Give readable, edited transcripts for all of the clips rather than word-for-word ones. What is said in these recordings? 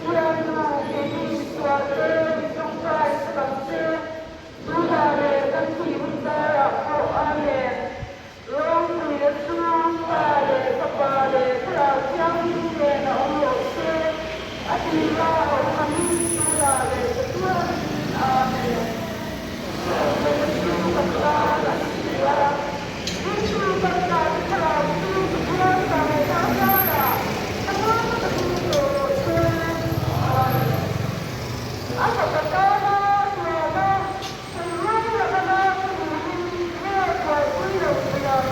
Thiannu, keini misualte min tawngtai sak ang che. Tunah leh kan thih hun darah pawh Amen. Rawngpuia chu Pa leh Fapa leh Thlarau Thianghlim nen a awm rawh se, a tira a awm angin tunah leh chatuanin Amen. Rawngpuia chu kan tan a ni si a, Ringtu kan tan Thlarau chu Pathian vangaihna azarah thlamuang takin chaw rawh se. Amen. A fapa tana tuana Tunlai laka nau turin nge buaipui lo thei ang?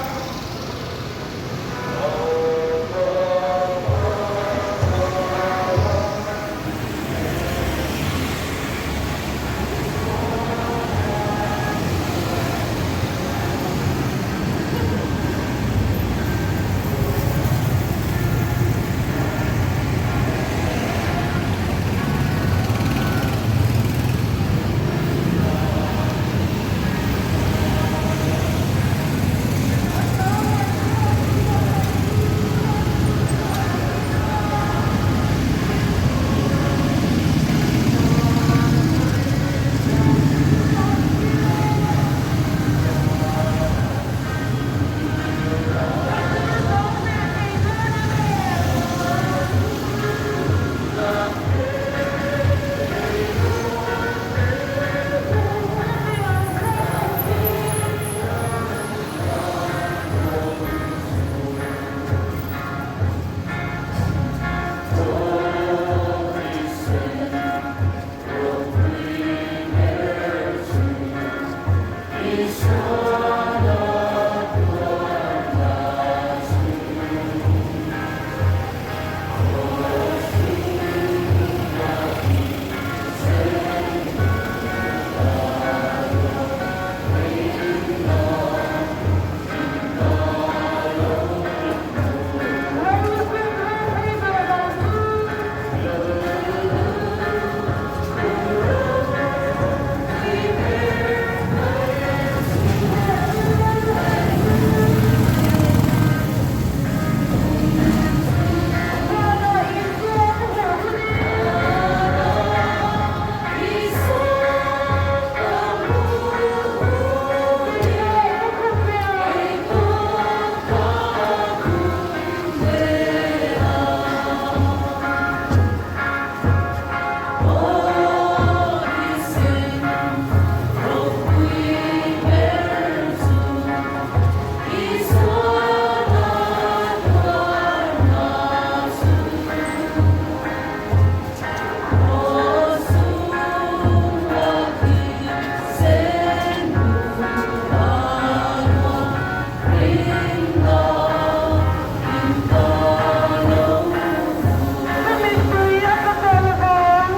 Ka mittui a tla tel vang.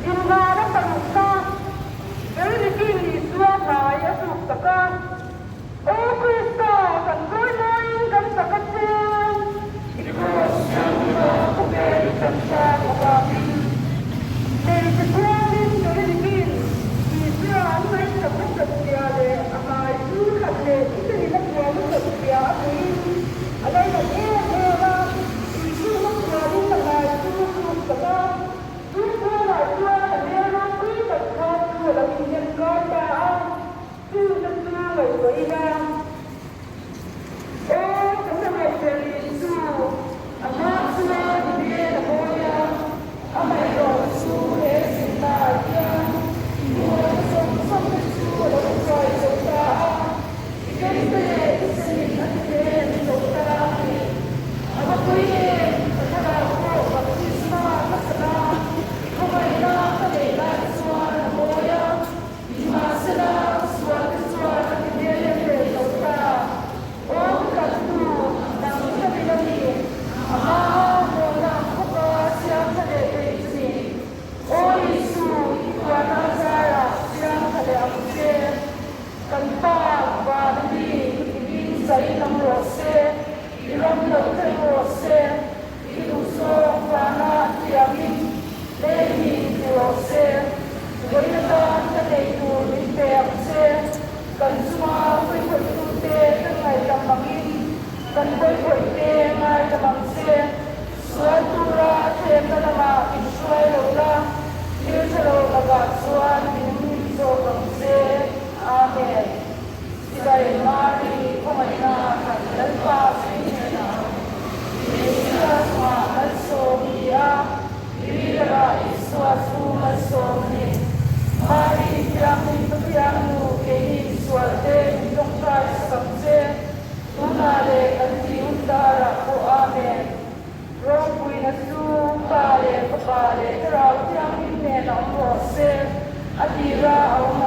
Inrana parukna Veronikin Isua hmai a tluk tak a, Aw Krista, kan chawimawiin kan chak a che. I kraws chhunga khawvel i chanchang avangin hmeichhe thiangin Veronikin Isua an ngaihsak nasat zia leh a hmai chu thlan leh thisen a puan nasat zia a hmuhin a lainat em em a, Isua puanin a hmai chu a tluk tak a. Chu khualah chuan a hmel ropui tak kha chu a lo inhnem kai ta a, chu te chu ngaihtuah ila. Buatsaih Mari, khawngaihna khat Lalpa chu i hnenah a awm. Hmeichhia chungah malsawm i ni a, i rilrah Isua chu malsawm a ni. Mari, Thianghlim Pathian nu, keini misualte min tawngtai sak ang che. Tunah leh kan tih hun darah pawh Amen. Ropuina chu Pa leh Fapa leh Thlarau Thianghlim nen a awm rawh se, a tira a awm.